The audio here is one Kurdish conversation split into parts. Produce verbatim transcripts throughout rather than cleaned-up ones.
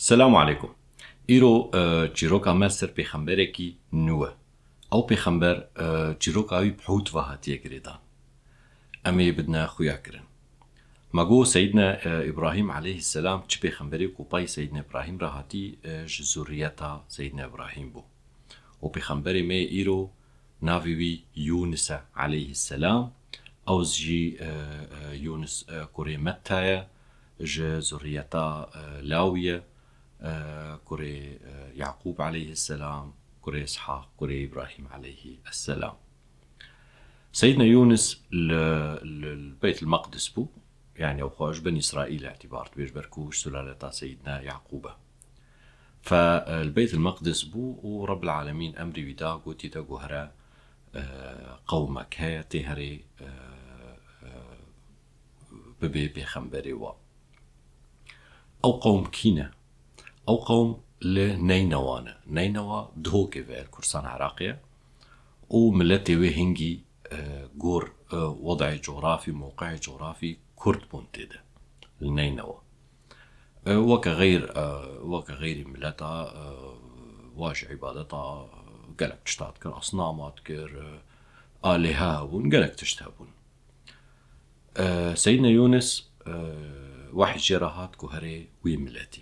Selamu aleykum. Îro, e, çîroka me ser pêxemberekî nû e. Ew pêxember, e, çîroka wî bi hût ve hatiye girêdan. Em ê bidine xuya kirin. Me got Seyyidine, e, Îbrahîm aleyhisselam çi pêxemberê ku pey Seyyidine Îbrahîm re hatî, e, ji zurriyeta Seyyidine Îbrahîm bû. Û pêxemberê me îro navê wî Yûnis e aleyhisselam. Ew jî, e, e, Yûnis, e, kurê Metta ye, ji zurriyeta, e, Lawî ye, e, kurê, e, Yaqûb aleyhisselam, kurê Îshaq, kurê Îbrahîm aleyhisselam. Seyyidine Yûnis li, li, li Beyt el-Meqdis bû. Yani ew xwe ji Benî Îsraîl îtibar dibê, ji ber ku ji sulaleta Seyyidine Yaqûb e. Fe, e, li Beyt el-Meqdis bû û Rebbil Alemîn emrî wî da, gotî te ku here, e, qewmek heye, tê herê, e, e, bibê pêxemberê wa. Ew qewm kî ne? Ew qewm li Neynewa ne. Neynewa Dihokê ve, li Kurdistan Iraqê ye. Û miletê wê hingî, e, gor, e, wedayê cografî, mewqeyê cografî Kurd bûn tê de. Li Neynewa. E, weke xeyr, e, weke xeyrî mileta, e, wa ji îbadeta, e, gelek tişta dikir, asnama dikir, e, alêhe hebûn, gelek tişt hebûn. E, Seyyidine Yûnis, e, wehî jê re hat ku herê wî miletî.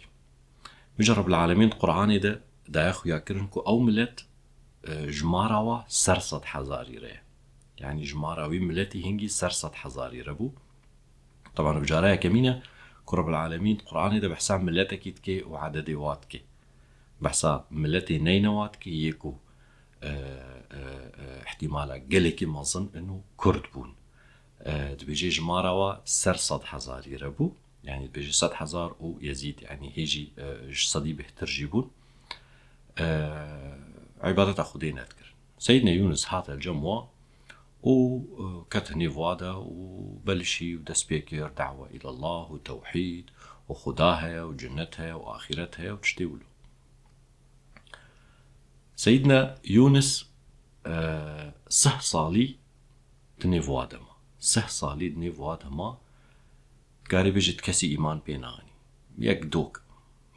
Mijin Rebbil Alemîn di Quranê de daye xuya kirin ku ew milet, e, jimara wa ser sed hezarî re ye. Yani jimara wî miletî hingî ser sed hezarî re bû. Teban bi cara yekemîn e ku Rebbil Alemîn di Quranê de behsa miletekî dike û ededê wa dike. Behsa miletê Neynewa dike, yê ku, e, e, e, ihtimala gelekî mezin ino Kurd bûn. E, dibêje jimara wa ser sed hezarî re bû. Yani dibêje sed hezar û yezîd, yani hê jî, e, ji sedî bêhtir jî bûn. E, îbadeta Xwedê nedikir. Seyyidine Yûnis hat el cem wa û, e, ket nêv wa de û belişî û dest pê kir dawa îlallah û tewhîd û Xuda heye û cinnet heye û axîret heye û tiştê wilo. Seyyidine Yûnis, e, sih salî di nêv wa de ma. Sih salî di nêv wa de ma, karê bêjî ti kesî îman pê neanî. Yek dok,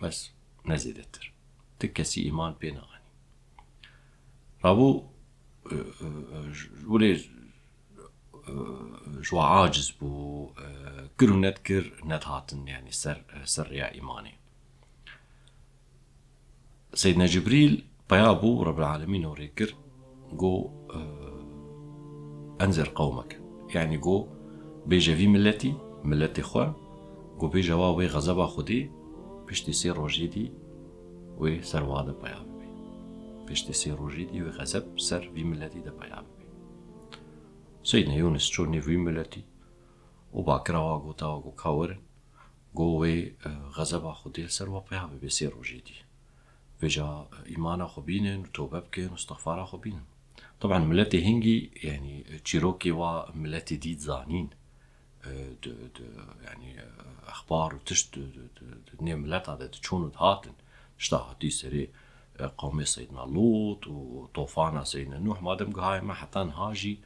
bes, ne zêdetir. Ti kesî îman pê neanî. Rabû, e, e, e, ji, wê, e, ji wa aciz bû, e, kir û nedikir, nedihatin, yani ser, e, ser rêya îmanê. Seyyidine Cibrîl peya bû, Rebbil Alemîn ew rê kir, got, e, enzir qewmek. Yani got, bêje vî miletî, miletê xwe, got, bêje wa wê xezeba Xwedê piştî sê rojê dî wê ser wa de peya bibê. Piştî sê rojê dî wê xezeb ser vî miletî de peya bibê. Seyyidine Yûnis çû nêv wî miletî û bakira wa gota wa got, ka werin, got wê, e, xezeba Xwedê li ser wa peya bibe sê rojê dî. Vêca, e, îmana xwe bînin û tobe bikin û istixfara xwe bînin. Teban miletê hingî, yani, e, çîrokê wa miletê dî dizanîn. E, di, di, yani, e, exbar û tişt di, di, di, di nê mileta de diçûn û dihatin. Tişta hatî serê, e, qewmê Seyyidina Lût û tofana Seyyidina Nûh, madem gihaye me heta niha jî,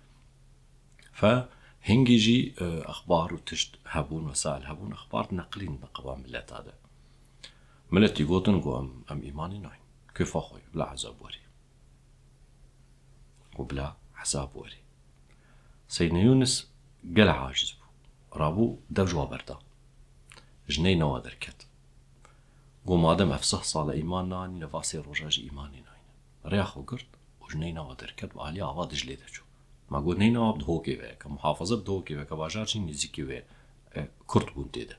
fe hingî jî, e, exbar û tişt hebûn, wesail hebûn, exbar dineqilîn di qeba mileta de. Miletî gotin ku em, em îmanê nayîn. Kêfa xwe ye, bila ezab werê. Ku bila ezab werê. Seyyidine Yûnis gelek aciz bû. Rabû dev ji wa berda. Ji Neynewa derket. Got, madem ev sih sal e îman nanîne, va sê roja jî îmanê nayîne. Rêya xwe girt û ji Neynewa derket, bi alî ava Diclê de çû. Ma got, Neynewa bi Dihokê ve ye, ke muhafaza bi Dihokê ve, ke bajar jî nêzîkî wê ye. E, Kurd bûn tê de.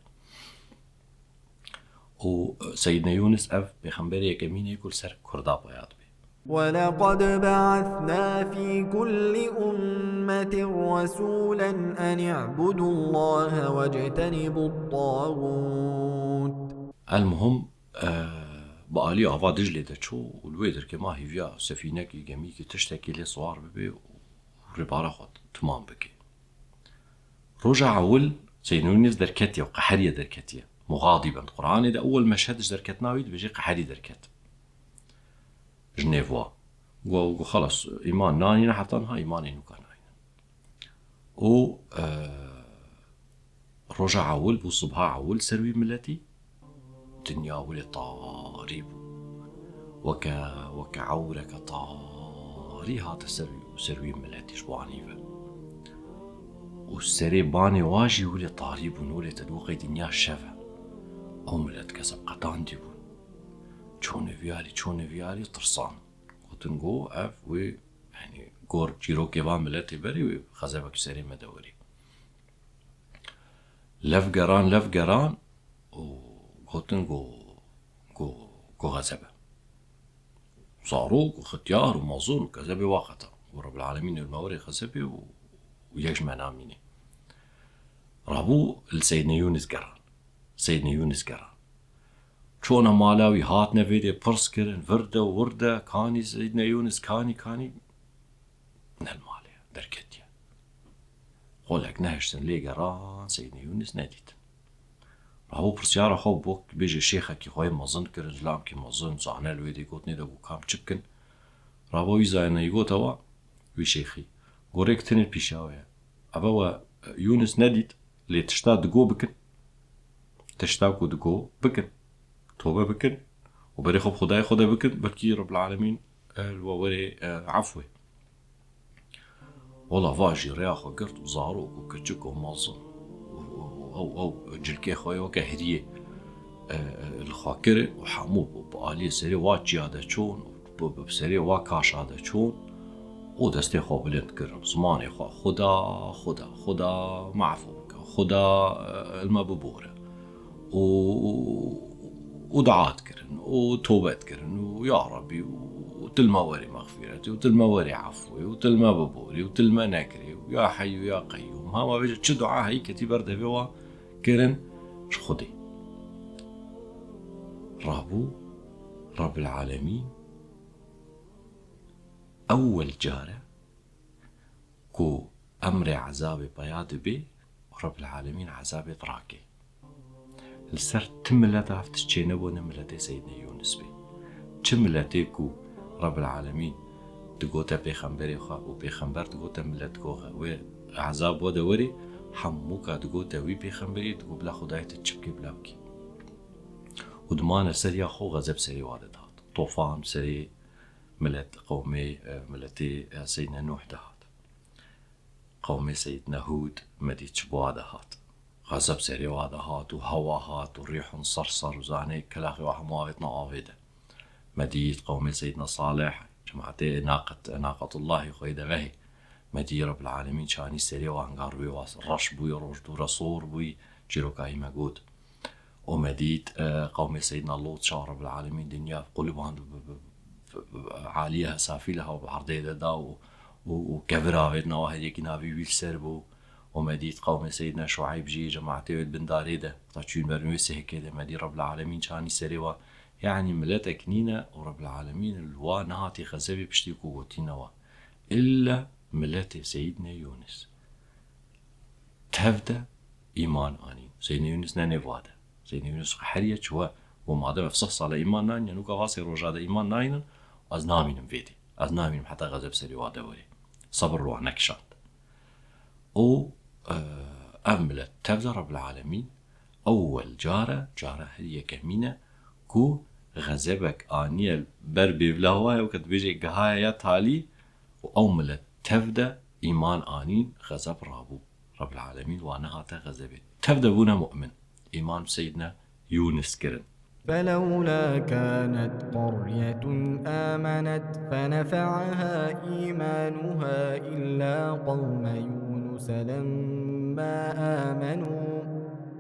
Û, e, Seyyidine Yûnis ev pêxemberê yekemîn e ku li ser Kurda peya dibe. ولقد بعثنا في كل أمة رسولا أن اعبدوا الله واجتنبوا الطاغوت. El muhim, e, bi alî ava Diclê de çû û li wê derkê ma hêviya sefînekî, gemîkî, tiştekî lê siwar bibe û rêbara xwe timam bike. Roja ewil Seyyidine Yûnis derketiye û qeheriye derketiye. Muxadiben. Quranê de ewil meşhed ji derketina wî dibêje qeherî derket. Ji nêv wa. Got, got, xelas, îman nanîne heta niha îmanê nûka nayîne. Û, e, roja ewil bû, sibha ewil ser wî miletî. Dinya wile tarî bû. Weke, weke ewreke tarî hate ser, ser wî miletî ji bo anî ve. Û serê banê wa jî wile tarî bûn, wile te dibû qey dinya şev e. Ew milet keseb qetandî bûn. Çûne vî alî, çûne vî alî, tirsan. Gotin go ev wê, yanî gor çîrokê van miletê berê wê xezebek serê me de werê. Lev geran, lev geran û gotin go, go, go xezebe. Zarok û xityar û mezin û xezebê wa qeta. Go Rebbil Alemîn ê me werê xezebê û, û yek ji me namînê. Rabû li Seydine Yûnis geran. Seydine Yûnis geran. Çûne mala wî, hatine vê dê pirs kirin, vir de, wir de, kanî Seydine Yûnis, kanî, kanî. Ne li malê ye, derketiye. Xolek nehiştin lê geran, Seydine Yûnis nedîtin. Rabû pirsyara xwe bo bêje şêxekî xwe yê mezin kirin, zilamkî mezin, zane li wê dê gotinê de ku kam çi bikin. Rabû wî zaneyî gote wa, wî şêxî. Go rêk tinê pîşa we ye. Eve we, e, Yûnis nedît, lê tişta digo bikin. Tişta ku digo bikin. Tobe bikin. Û berê xwe bi Xwedayê xwe de bikin, belkî Rebbil Alemîn, e, li we werê, e, efwê. Wela va jî rêya xwe girt û zarok û kiçik û mezin û, û, û ew, ew cilkê xwe yê weke hiriyê, e, e, li xwe kir û hemû bi, bi aliyê serê wa çiya de çûn û bi, bi serê wa kaşa de çûn û destê xwe bilind kirin. Zimanê xwe, Xuda, Xuda, Xuda, me efû bike, Xuda, e, li me bibore. û, û dua dikirin û tobe dikirin û ya Rebî û tu li me werê mexfîretê û tu li me werê efwê û tu li me biborî û tu li me nekirê û ya Heyyu ya Qeyyûm. Hema vêje çi dua heyî ketî ber devê wa kirin ji Xwedê. Rabû Rebbil Alemîn ewwel car e ku emrê ezabê peya dibe û Rebbil Alemîn ezabê dirake. Li ser ti milet ev tişt çênebû ne miletê Seydine Yûnis bê. Çi miletê ku Rebbil Alemîn digote pêxemberê xwe û pêxember digote milet ku wê ezab we de werê, hemûka digote wî pêxemberî, digot bila Xwedayê te çi bike bila bikî. Û dimane ser ya xwe xezeb serê wa de dihat. Tofan serê milet, qewmê, e, miletê, e, Seydine Nûh de hat. Qewmê Seydine Hûd me dît çi bi wa de hat. Xezeb serê wa de hat û hewa hat û rîhun serser û zanê kelaxê wa hemû avêtina avê de. Me dît qewmê Seydine Salih, cemaetê naqet, naqetullahê xwe yê devehê. Me dî Rebbil Alemîn çanî serê wa, hingâ rûyê wa reş bûyî, roj dû re sor bûyî, çîroka wî me got. û me dît, e, qewmê Seydina Lot çawa Rebbil Alemîn dinya quliband bi, bi, bi, bi, aliyeha safileha bi erdê de da û, û, û kevir avêt nawa her yekî navî wî li ser bû. Û me dît qewmê Seydina Şueyb jî cemaetê wê di bin darê de, ta çûn ber wê sihkê de, me dî Rebbil Alemîn çanî serê wa. Yanî miletek nîne û Rebbil Alemîn li wa nehatî xezebê piştî ku gotîne wa. Îlla miletê Seydine Yûnis. Tev de îman anîn. Seydine Yûnis ne nêv wa de. Seydine Yûnis qeheriye çi we, got madem ev sih sal e îman naynin, nûka va sê roja de îman naynin, ez namînim vê dê. Ez namînim heta xezeb serê wa de werê. Sebir wa nekişand. Û, e, ev milet tev de Rebbil Alemîn ewwel car e, cara her yekemîn e ku xezebek aniye ber bêvla wa ye û ke dibêje gihaye ya talî û ew milet tev de îman anîn, xezeb rabû. Rebbil Alemîn wa nehate xezebê. Tev de bûne mu'min. Îman bi Seydine Yûnis kirin. فلولا كانت قرية آمنت فنفعها إيمانها إلا قوم يونس لما آمنوا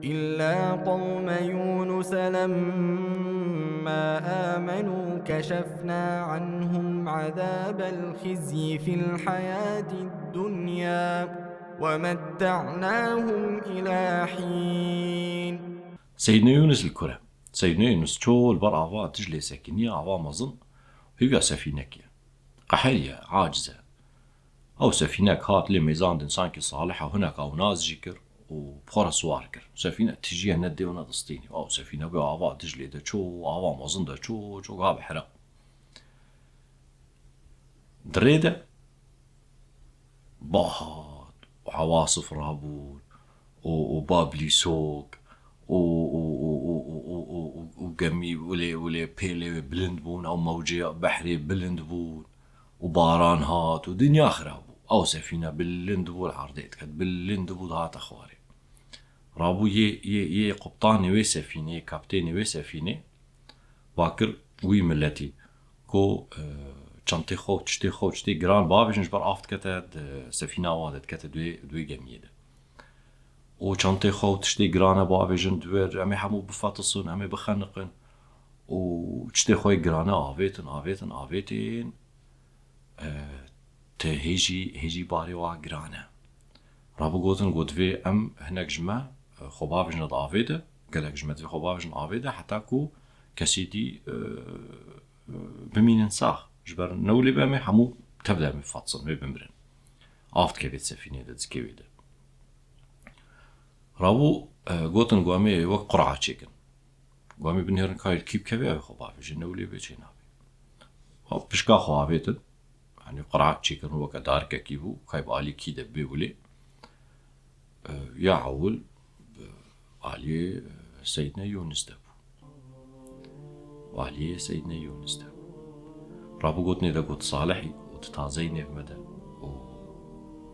إلا قوم يونس لما آمنوا كشفنا عنهم عذاب الخزي في الحياة الدنيا ومتعناهم إلى حين. Seydine Yûnis li kur e? Seydine Yûnis çû li ber ava Diclê sekiniye, ava mezin, hêviya sefînekê ye. Qeheriye, aciz e. Ew sefînek hat lê mêzandin, sankî salih e, hineka û naz jî kir û bi xwe re siwar kir. Sefîne tijiye, ne dê û ne distînî. Ew sefîne bi ava Diclê de çû, ava mezin de çû, çû ga bihra. Di rê de ba hat û ewasif rabûn û, û bablîsok û, û, û, û, û, û, û, û, û, û gemî wilê, wilê pêlê wê bilind bûn, ew mewcê behrê bilind bûn û baran hat û dinya xirab bû. Ew sefîne bilind bû, li erdê diket, bilind bû, dihate xwarê. Rabû yê, yê, yê quptanê wê sefînê, yê kaptênê wê sefînê, va kir wî miletî ku, e, çentê xwe û tiştê xwe û tiştê giran bavêjin, ji ber av dikete di sefîna wan de, dikete di wê, di wê gemiyê de. Û çentê xwe û tiştê giran e bavêjin di wir, em ê hemû bifetisin, em ê bixeniqin. Û tiştê xwe yê giran e avêtin, avêtin, avêtin. E, te hêjî, hêjî barê wa giran e. Rabû gotin, got, divê em hinek ji me, e, xwe bavêjin di avê de, gelek ji me divê xwe bavêjin avê de, heta ku kesê dî, e, e, bimînin sax. Ji ber ne wile be em ê hemû tev de em ê fatsin, wê bimirin. Av dikevê di sefînê de, di zikê wê de. Rabû, e, gotin, got, em ê wek qur'a çêkin. Got, em ê binêrin, ka li kî bikeve, ew ê xwe bavêje, ne wile bê çê nabe. Xwe pişka xwe avêtin. Yanî qur'a çêkirin weke darikekî bû, kay bi alî kî de bê wile. E, ya ewil, e, aliyê, e, Seydine Yûnis de bû. Aliyê Seydine Yûnis de bû. Rabû gotinê de got, Salihî, û tu tazeyî nêv me de. Û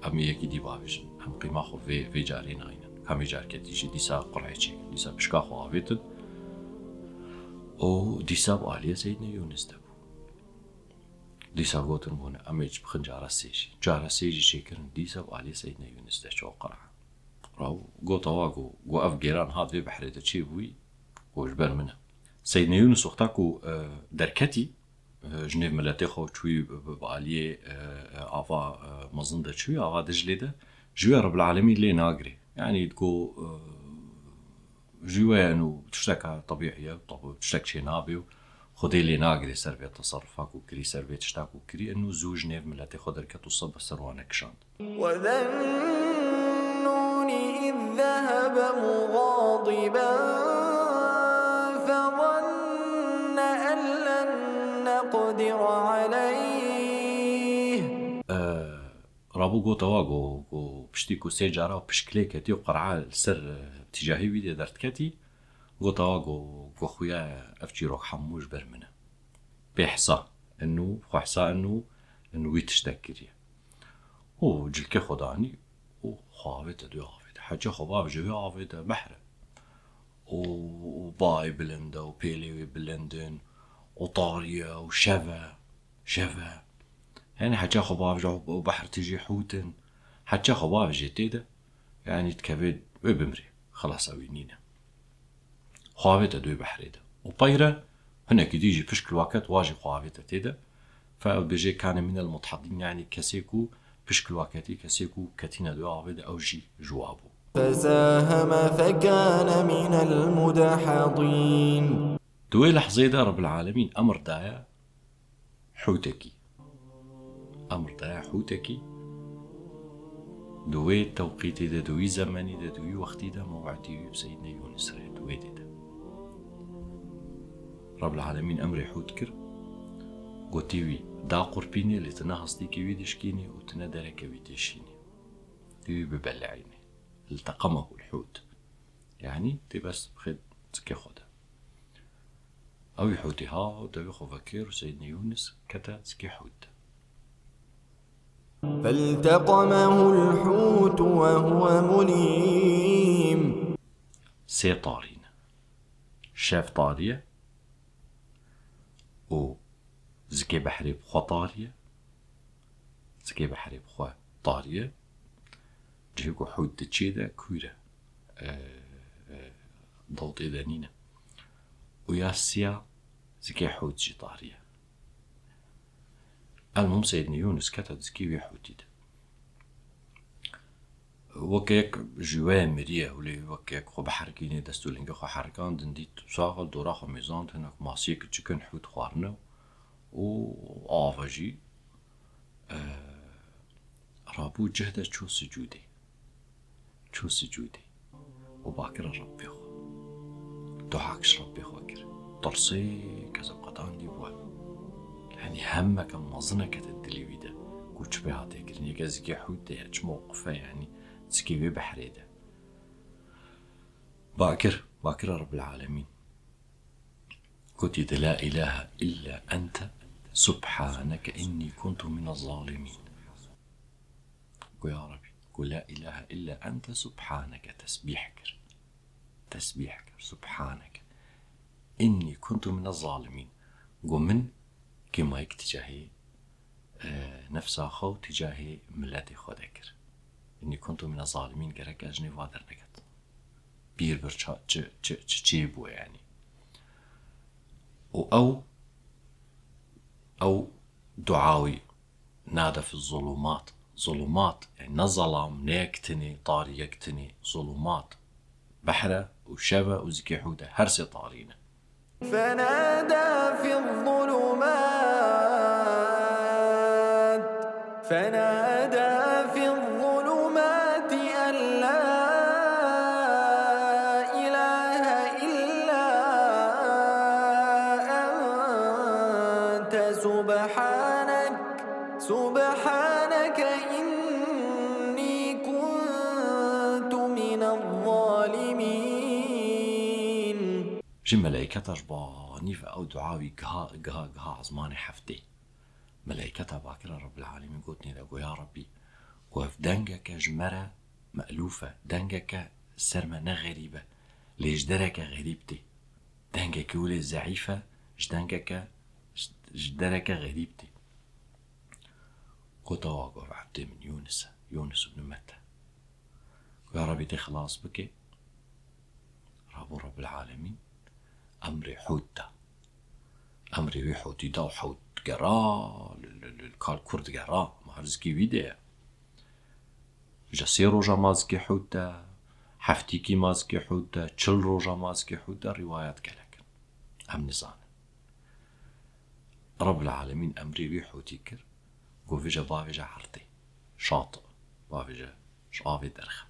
em ê yekî dî bavêjin. Em qîma xwe vê, vê carê nayînin. Ka vê carketî jî dîsa qur'ê çêkin. Dîsa pişka xwe avêtin. Û dîsa bi aliyê Seydine Yûnis de bû. Dîsa gotin, bûne, em ê bixin cara sê jî. Cara sê jî çêkirin, dîsa bi aliyê Seydine Yûnis de ço qur'a. Rabû got, awa, got, got, ev gêran hat vê behrê de çêbûyî, got, ji ber min e. Seydine Yûnis wexta ku, e, derketî, e, ji nêv miletê xwe çûyî bi, bi, bi aliyê, e, e, ava, e, mezin de çûyî, ava Diclê de, ji wê Rebbil Alemîn lê nagirê. Yanî, got, e, Ji we û tişteka tebîî ye, tab-, tiştek çê nabe û Xwedê lê nagirê ser vê teserrufa ku kirî, ser vê tişta ku kirî, û zû ji nêv miletê xwe derket û seb ser wan nekişand. وذا النون إذ ذهب مغاضبا فظن أن لن نقدر عليه. Rabû got, awa, got, got, piştî ku sê cara pişkilê ketî û qer'a li ser, e, tîcahî wî dê derdiketî, got, awa, got, got, xuya ev çîrok hemû ji ber min e. Bê hesa, inu, xwe hesa inu, inu wî tiştek kiriye. Û cilkê xwe danî û xwe avête di wê avê de. Hece xwe bavêje wê avê de behr e. Û, û bayê bilind e û pêlê wê bilind in û tarî ye û şev e. Şev e. Yanî heça xwe bavêje û behr tijî hût in. Heça xwe bavêje tê de, yanî dikeve wê bimrê. Xelas ew ê nîne. Xwe avête di wê behrê de. Û peyre hinekî dî jî pişk li wa ket, wa jî xwe avête tê de. Fe ew dibêje kane mînel mudhedîn, yanî kesê ku pişk li wa ketî, kesê ku ketîne di wê avê de, ew jî ji wa bû. فساهم فكان من المدحضين. Di wê lehzê de Rebbil Alemîn emr daye hûtekî. Emr daye hûtekî. Di wê tewqîtê de, di wî zemenî de, di wî wextî de mew'idî wî bi Seydine Yûnis re, di wê dê de. Rebbil Alemîn emrê hût kir. Gotî wî, da qurpînê, lê tu ne hestîkê wî dişkînî û tu ne dereke wî dêşînî. Tu wî bibele'înî. التقمه الحوت. Yanî tê bes bixê zikê xwe de. Ew ê hûtê ha, dewê xwe vekir û Seydine Yûnis kete zikê hût de. فالتقمه الحوت وهو مليم. Sê tarî ne. Şev tarî ye û zikê behrê bi xwe tarî ye. Zikê behrê bi xwe tarî ye. Cihê ku hût diçê de kûr e. E, e, dewtê de nîne. Û ya siya zikê hût jî tarî ye. Elmuhim Seydine Yûnis kete di zikê wê hûtî de. Weke yek ji we miriye, wê weke yek xwe biherikînê, dest û lingê xwe herikandin, dît sax e, dora xwe mêzand, hinek masiyê kiçik in hût xwarine û ava jî, e, rabû cih de çû sicûdê. Çû sicûdê û bakire Rebbê xwe. Duak ji Rebbê xwe kir. Tirsê kezebqetandî bû. Yanî hemmeke mezin e kete dilê wî de ku çi pê hatiye kirin. Yeke zikê hût de ye, çi mewqif e, yanî zikê wê behrê de. Bakir, bakire Rebbil Alemîn. Gotî de, "La ilahe illa ente subhaneke inni kuntu mine zalimîn." Go, "Ya Rebî," go, "la ilahe illa ente subhaneke," tesbîh kir. Tesbîh kir, "Subhaneke inni kuntu mine zalimîn." Go, "Min kêmayî ticahê, e, nefsa xwe û ticahê miletê xwe de kir. Inni kuntu mine zalimîn, gerek ez ji nêva derneket." Bîr bir ça-, çi, çi, çi çêbû, yanî. Û ew, ew dua wî nade fi zulumat. Zulumat, yanî ne zelam, ne yek tinê, tarî yek tinê, zulumat. Behr e û şev e û zikê hûd e, her sê tarî ne. فنادى في الظلمات، فنادى في الظلمات أن لا إله إلا أنت سبحانك، سبحانك إني كنت من الظالمين. Ji meleyketa ji banî ve ew dua wî giha, giha, giha ezmanê heftê. Meleyketa bakira Rabbil Alemîn gotinê de, go, "Ya Rebbî," go, "ev dengeke ji me re me'lûf e, dengeke ser me ne xerîb e, lê ji dereke xerîb tê. Dengeke wile zeîf e, ji dengeke, ji, ji dereke xerîb tê." Gota wa, go, "Ev ebdê min Yûnis e, Yûnis ibn Mette." Go, "Ya Rebî, tê xilas bike." Rabû Rabbil Alemîn emrê hût da. Emrê wî hûtî da û hût gera, li, li, li, li kal kurt gera, ma her zikê wî de ye. Ji sê roja ma zikê hût de, heftîkî ma zikê hût de, çil roja ma zikê hût de, rîwayet gelek in. Em nizanin. Rabbil Alemîn emrê wî hûtî kir, go, "Vêca bavêje erdê, şat, bavêje ji avê derxe."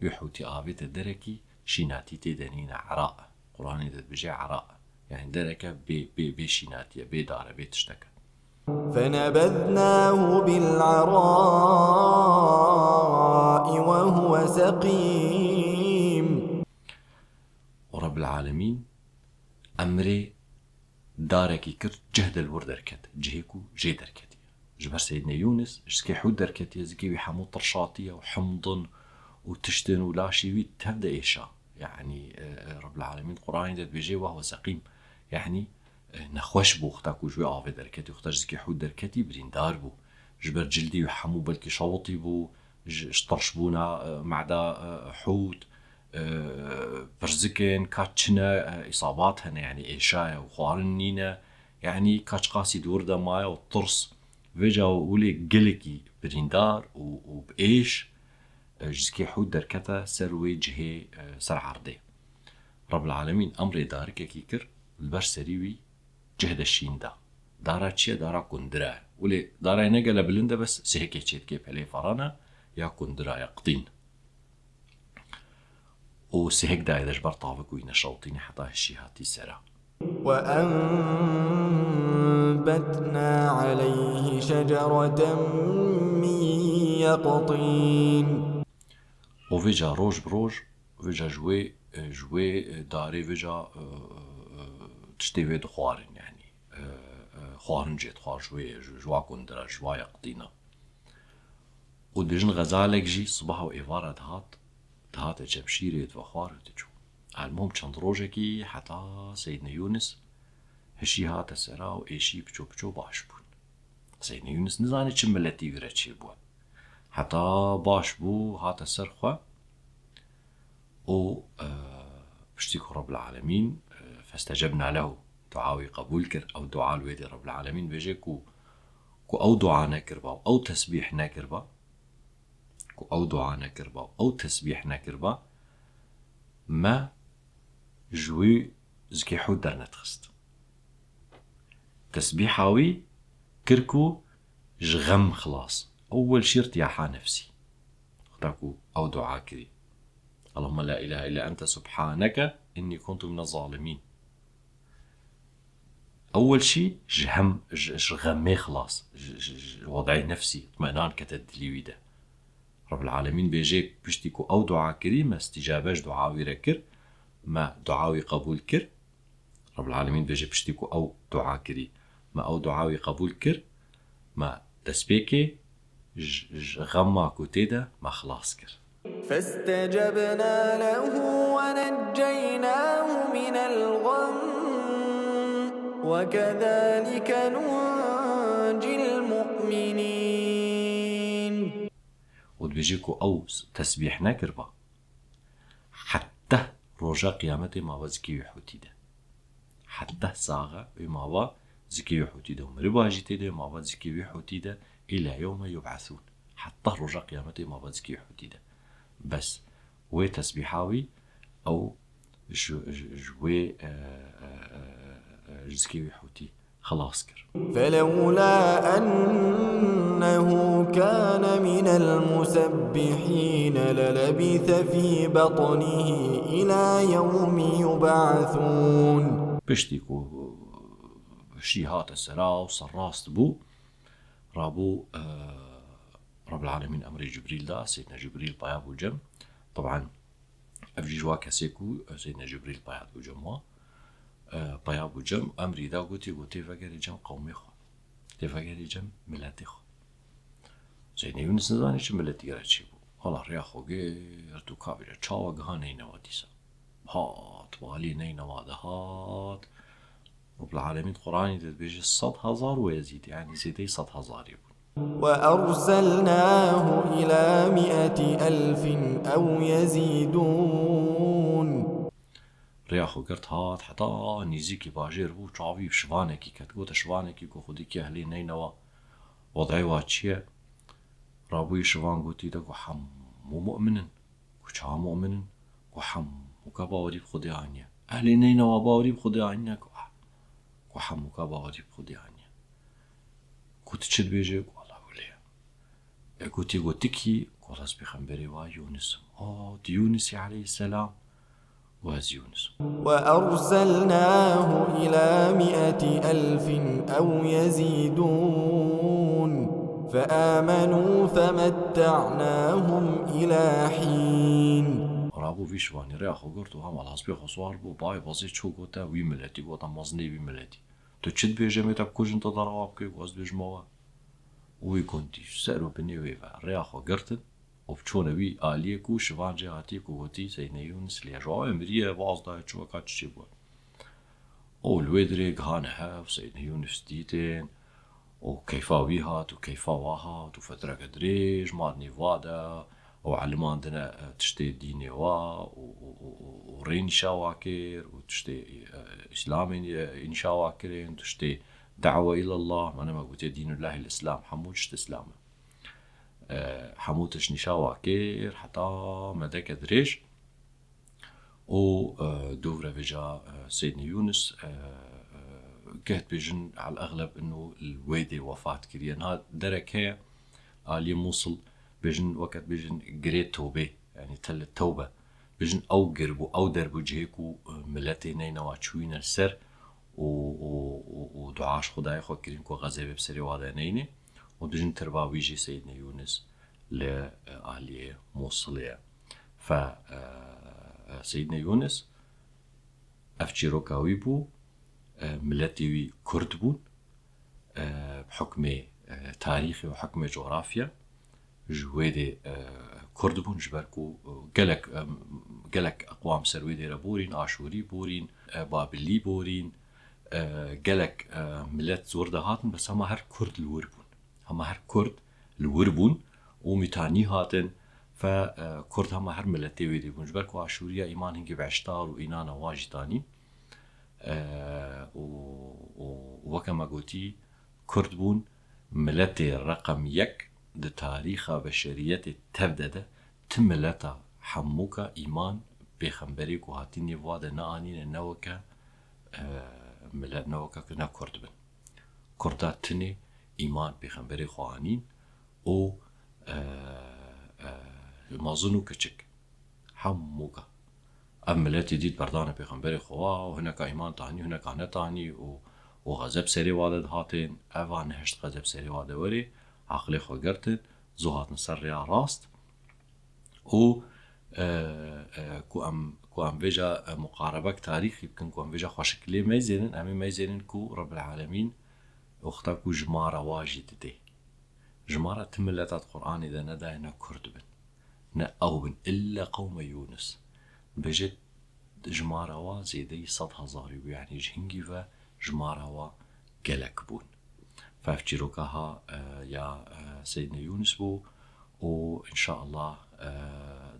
Wî hûtî avête derekî, şînatî tê de nîne, era. Quranê de dibêje era. Yanî dereke bê, bê, bê şînatî ye, bê dar e, bê tiştek e. فنبذناه بالعراء وهو سقيم. Û Rabbil Alemîn emrê darekî kir, cih de li wir derket, cihê ku jê derketiye. Ji ber Seydine Yûnis, ji zikê hût derketiye, zikê wî hemû tirşatiye û himdin û tiştin û laşê wî tev de êşa. Yanî, e, e, Rabbil Alemîn Quranê de dibêje, "Wehwe seqîm." Yanî, e, nexweş bû, wexta ku ji wê avê derketî, wexta ji zikê hût derketî, birîndar bû. Ji ber cildî wî hemû belkî şewitî bû, ji, ji tirşbûna, e, meda, e, hût, e, pirzikên ka çi ne, e, îsabat hene, yanî êşa ye û xwarin nîne, yanî ka çiqasî di wir de maye û tirs. Vêca wê gelekî birîndar û, û bi êş, e, ji zikê hût derkete ser wê cihê, e, ser erdê. Rabbil Alemîn emrê darikekî kir, li ber serî wî cih de şîn da. Dara çi ye? Dara kundira ye. Wê lê dara ne gele bilind e, bes sihekê çê dike, pelê ferana ya kundira ye, qitîn. Û sihek dayê de ji ber tavik wî neşewtîne heta hişî hatî sera. وأنبتنا عليه شجرة من يقطين. Û vêca roj bi roj, vêca ji wê, ji wê darê vêca, e, e, tiştê wê dixwarin, yanî, e, e, xwarin jê dixwar ji wê, ji, ji wa kundira, ji wa yeqtîna. Û dibêjin xezalek jî sibah û êvara dihat, dihate çemşîrê, divexwar û diçû. Elmuhim çend rojekî heta Seydine Yûnis hişî hate sera û êşî piço piço baş bûn. Seydine Yûnis nizanî çi miletî vî re çêbû. Heta baş bû, hate ser xwe. Û, e, piştî ku Rabbil Alemîn, e, festecebna lehu, dua wî qebûl kir, ew dua li wê dê Rabbil Alemîn bêje ku, ku ew dua nekirba û ew tesbîh nekirba, ku ew dua nekirba û ew tesbîh nekirba, me ji wî zikê hût dernedixist. Tesbîha wî kir ku ji xem xilas. Ewwel şî irtiyaha nefsî. Wexta ku ew dua kirî, "Allahümme la ilahe illa ente subhaneke inni kuntu mine zalimîn." Ewwel şî ji hem, ji, ji xemê xilas, ji, ji, ji wedayê nefsî, itminan kete dilî wî de. Rabbil Alemîn bêje, piştî ku ew dua kirî, me îstîcabe ji dua wî re kir, me dua wî qebûl kir. Rabbul Alemîn dibêje piştî ku ew dua kirî, me ew dua wî qebûl kir, me destpêkê ji, ji xema ku tê de me xilas kir. فاستجبنا له ونجيناه من الغم وكذلك ننجي المؤمنين. Û dibêje ku ew tesbîh nekiriba, heta roja qiyametê mava zikê wî hûtî de. Heta saxe wî mava zikê wî hûtî de. Û miriba jî tê de mava zikê wî hûtî de. Îla yewme yub'esûn. Heta roja qiyametê mava zikê wî hûtî de. Bes wê tesbîha wî ew ji, ji, ji wê, e, e, e, e, ji zikê wî hûtî xilas kir. فلولا أنه كان من المسبحين للبث في بطنه إلى يوم يبعثون. Piştî ku şî hate sera û serrast bû, rabû, e, Rabbil Alemîn emrê Cibrîl da, Seydina Cibrîl paya bû cem. Teban, ev jî ji wa kesê ku Seydina Cibrîl paya bû cem wa. E, paya bû cem, emrî da gotî, gotê vegerê cem qewmê xwe. Tê vegerê cem miletê xwe. Seydina Yûnis nizanî çi miletî re çêbû. Hala rêya xwe girt û ka bêje çawa giha Neynewa dîsa. Hat, balî Neynewa dihat. Rabbil Alemîn Quranî de dibêje sed hezar û yezîd, yanî zêdeyî sed hezarî bûn. وأرسلناه إلى مائة ألف أو يزيدون. Rêya xwe girt hat, heta nîzîkî bajêr bû, çavî şivanekî ket. Gote şivanekî ku xwedî kê ehlê Neynewa wedayê wa çi ye? Rabûyî şivan gotî de ku hemû mu'min in. Ku çawa mu'min in? Ku hemûka bawerî bi Xwedê aniye. Ehlê Neynewa bawerî bi Xwedê aniye ku, ku hemûka bawerî bi Xwedê aniye. Ku tu çi dibêje? Ku Allah wile ye. E, gotî gotikî, ku ez pêxemberê wa Yûnis im. O, tu Yûnis î aleyhisselam? Ku ez Yûnis im. وأرسلناه إلى مائة ألف أو يزيدون فآمنوا فمتعناهم إلى حين. Rabû vî şivanî rêya xwe girt û hema li hespê xwe siwar bû, bayê bazê çû gote wî miletî, gote mezinê wî miletî. Tu çi dibêje, em ê te bikujin, te derewa bike, ku ez dibêjim we. Û wî gundî ser û binê wê ve rêya xwe girtin û bi çûne wî aliyê ku şivan jê hatiye ku gotî Seydine Yûnis lê ji awê miriye, baz daye çû, ka çi çêbû. Û li wê dirê gihane hev, Seydine Yûnis dîtin û keyfa wî hat û keyfa wa hat û fetreke dirêj ma di nêv wa de û elimandine, e, tiştê dînê wa û, û, û, û, û rê nîşa wa kir û tiştê, e, Îslamê, e, nîşa wa kirin, tiştê da'we ilallah, mane me gotiye dînullahil Îslam, hemû tişt Îslam e. E, hemû tişt nîşa wa kir, heta medeke dirêj. û, e, dûv re vêca, e, Seydine Yûnis, e, e, geh dibêjin, el exleb ino li wê dê wefat kiriye. Niha derek heye, aliyê Mûsil, bêjin, weke dibêjin girê tewbê, yanî telle tewbe. Bêjin ew gir bû, ew der bû cihê ku, e, miletê Neynewa çûyîne li ser û, û, û, û dua ji Xwedayê xwe kirin ku xezebê bi serê wa de neyne û dibêjin tirba wî jî Seydine Yûnis li, e, aliyê Mûsilê ye. Fe, e, e, Seydine Yûnis, ev çîroka wî bû, e, miletê wî Kurd bûn, e, bi hukmê, e, tarîxê û hukmê cografya, ji wê dê, e, Kurd bûn, ji ber ku, e, gelek, e, gelek eqwam ser wê dê re borîn, Aşûrî borîn, e, Babilî borîn, e, gelek, e, milet zor de hatin, bes hema her Kurd li wir bûn. Hema her Kurd li wir bûn û mîtanî hatin. Fe, e, Kurd hema her miletê wê dê bûn. Ji ber ku Aşûriya îman hingî beşdar û înana wa jî tanî. E, û, û weke me gotî, Kurd bûn miletê reqem yek di tarîxa beşeriyetê tev de de, ti mileta hemûka îman pêxemberê ku hatî nêv wa de neanîne, ne weke, e, milet, ne weke ku ne Kurd bin. Kurda tinê îman pêxemberê xwe anîn û, e, e, mezin û kiçik. Hemûka. Ev miletê dît berdane pêxemberê xwe wa û hineka îman tanî, hineka netanî û, û xezeb serê wa de dihatên. Eva nehişt xezeb serê wa de werê, aqilê xwe girtin, zû hatin ser rêya rast. Û e, e, ku em, ku em vêca, e, muqarebek tarîxî bikin, ku em vêca xweşik lê meyzênin, em ê meyzênin ku Rebbil Alemîn wexta ku ji ma re wa jî didê. Ji ma re ti mileta di Qur'anê de nedaye ne Kurd bin, ne ew bin, illa qewme Yûnis. Dibêje ji ma re wa zêdeyî sed hezarî bû, yanî ji hingî ve ji ma re wa gelek bûn. Fe ev çîroka ha, e, ya, e, Seydine Yûnis bû û înşaallah, e,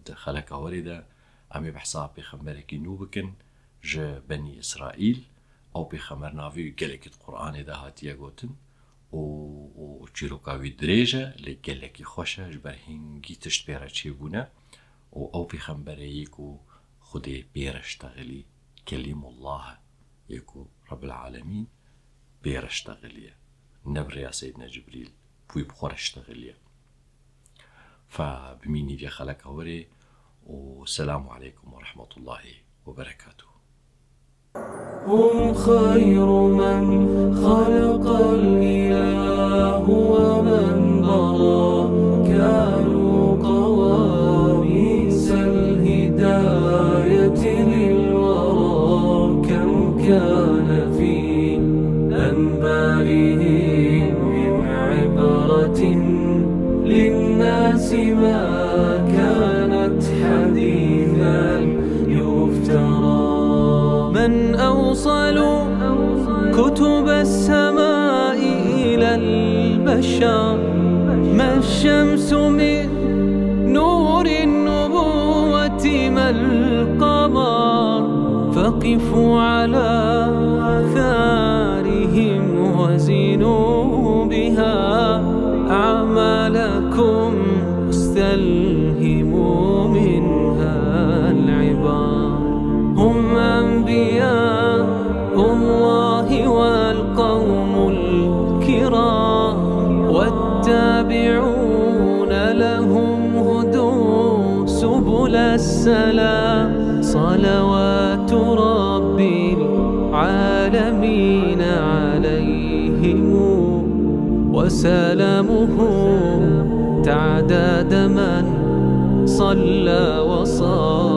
di xeleka werê de em ê behsa pêxemberekî nû bikin ji Benî Îsraîl. Ew pêxember navê wî gelekî di Qur'anê de hatiye gotin û, û, û çîroka wî dirêj e, lê gelekî xweş e, ji ber hingî tişt pê re çêbûne û ew pêxemberê yê ku Xwedê pê re ştexilî, Kelîmullah e, yê ku Rebbil Alemîn pê re ştexiliye. Ne bi rêya Seydine Cibrîl, bi wî bi xwe re ştexiliye. Fe bimînî vê xeleka werê û selamu aleykum we rehmetullahî we berekatuh. هم خير من خلق الإله ومن برى، كانوا قواميس الهداية للورى، كم كان في أنبارهم من عبرة للناس ما كانت حديثا يفترى. من أوصلوا كتب السماء إلى البشر، ما الشمس من نور النبوة ما القمر، فقفوا على آثارهم وزنوا بها أعمالكم واستلهموا منها العبر. هم أنبياء الله والقوم الكرام، والتابعون لهم هدوا سبل السلام. صلوات رب العالمين عليهم وسلامه تعداد من صلى وصام.